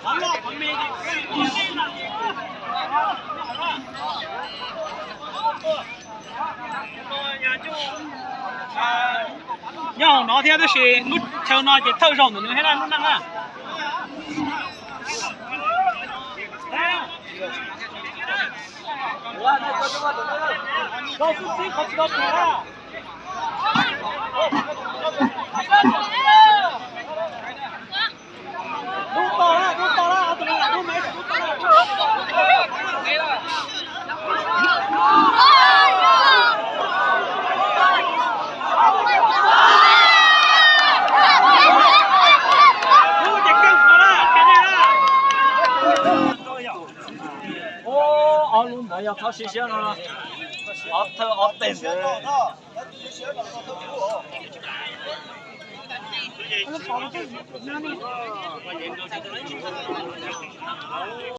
Nyob hauv no thiab tab sis lub chaw no ces thawj zaug ntawm nws thiab na, lub neej na. Ob lub ntawd yog qhov siab siab no, ob thawj ob teg ntawd.